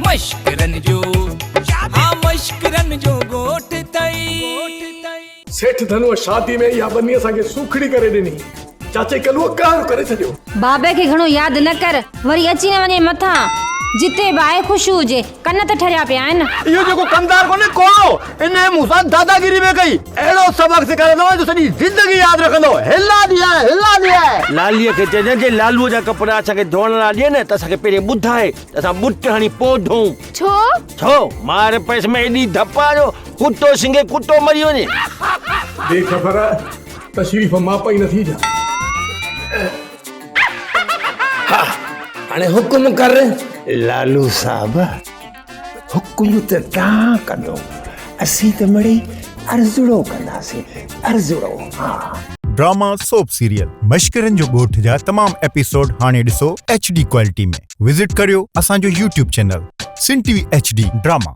مشڪرن جو ها مشڪرن جو ڳوٺ ٿئي. سيٺ ڌنوء شادي ۾ اها ٻني اسان کي سوکڙي ڪري ڏني. چاچي ڪلوء قهر ڪري ڇڏيو. بابي کي گهڻو ياد نه ڪر، وري اچي نه وڃي مٿان. جتي به آهي خوش هجي. ڪن ته ٺريا پيا آهن. اهو جيڪو ڪمدار ڪونهي ڪوڙو، انهيء مون سان داداگيري پئي ڪئي. اهڙو سبق سيکاريندومانس جو سڄي زندگي ياد رکندو. هلا ڏي آء، هلا ڏي آء. لاليء کي چئجانء جي لالوء جا ڪپڙا اسان کي ڌوئڻ لاء ڏين ته اسان کي پهرين ٻڌائي ته اسان ٻٽ هڻي پوء ڌوئون. ڇو؟ ڇو؟ مار پيس ۾ ايڏي ڌپ آ جو ڪتو سنگهي ڪتو مري وڃي. بي خبر تشريف مان پئي نه ٿي جا. ها هاڻي حڪم ڪر. لالو صاحب حڪم ته تان ڪندو اسين ته مڙئي عرضڙو ڪنداسين عرضڙو ها. ڊراما سوپ سيريل مشڪرن جو ڳوٺ جا تمام ايپيسوڊ هاڻي ڏسو ايڇ ڊي ڪوالٽي ۾ وزٽ ڪريو اسان جو YouTube channel Sindh T V H D drama.